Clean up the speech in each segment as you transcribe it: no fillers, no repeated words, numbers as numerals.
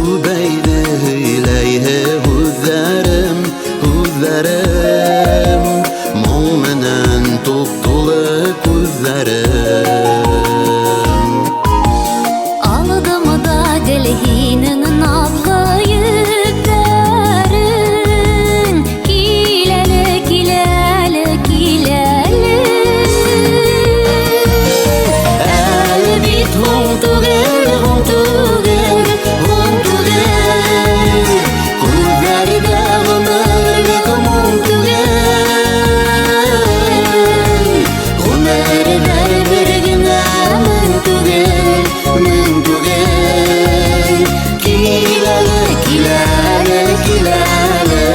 Күбәйҙе һөйләйһе һүҙҙәрем, һүҙҙәрем. Моң менән туп-тулы күҙҙәрем. Алдым да гел һинең наҙлы йөҙҙәрең. Кил әле, кил әле, кил әле. Әле бит һуң түгел, һуң түгел, һуң түгел. Күҙҙәрҙә ғүмерлек моң түгел. Ғүмерҙәр бер генә мең түгел, мең түгел. Кил әле, кил әле, кил әле.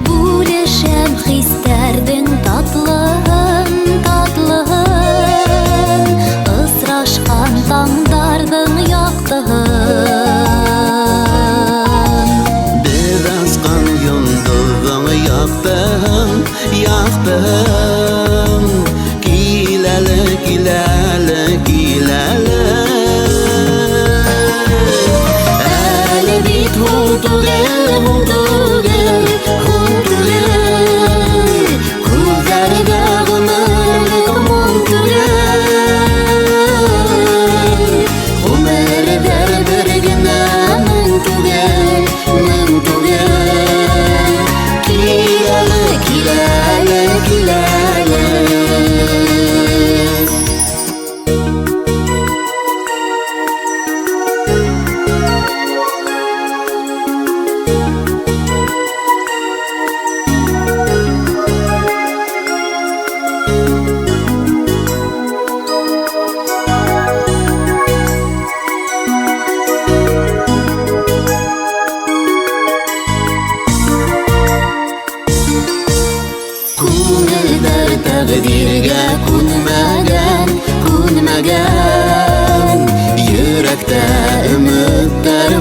Бүлешәм хистәрҙең татлыһын, татлыһын. Осрашҡан таңдарҙың яҡтыһын. Беҙ асҡан йондоҙҙоң яҡтыһын, яҡтыһын. Кил әле, кил әле, кил әле. Әле бит һуң түгел, һуң түгел, һуң түгел. Күҙҙәрҙә ғүмерлек моң түгел. Ғүмерҙәр бер генә мең түгел, мең түгел. Кил әле, кил әле, кил әле. Күңелдәр тәҡдиргә күнмәгән, күнмәгән. Йөрәктә өмөттәр.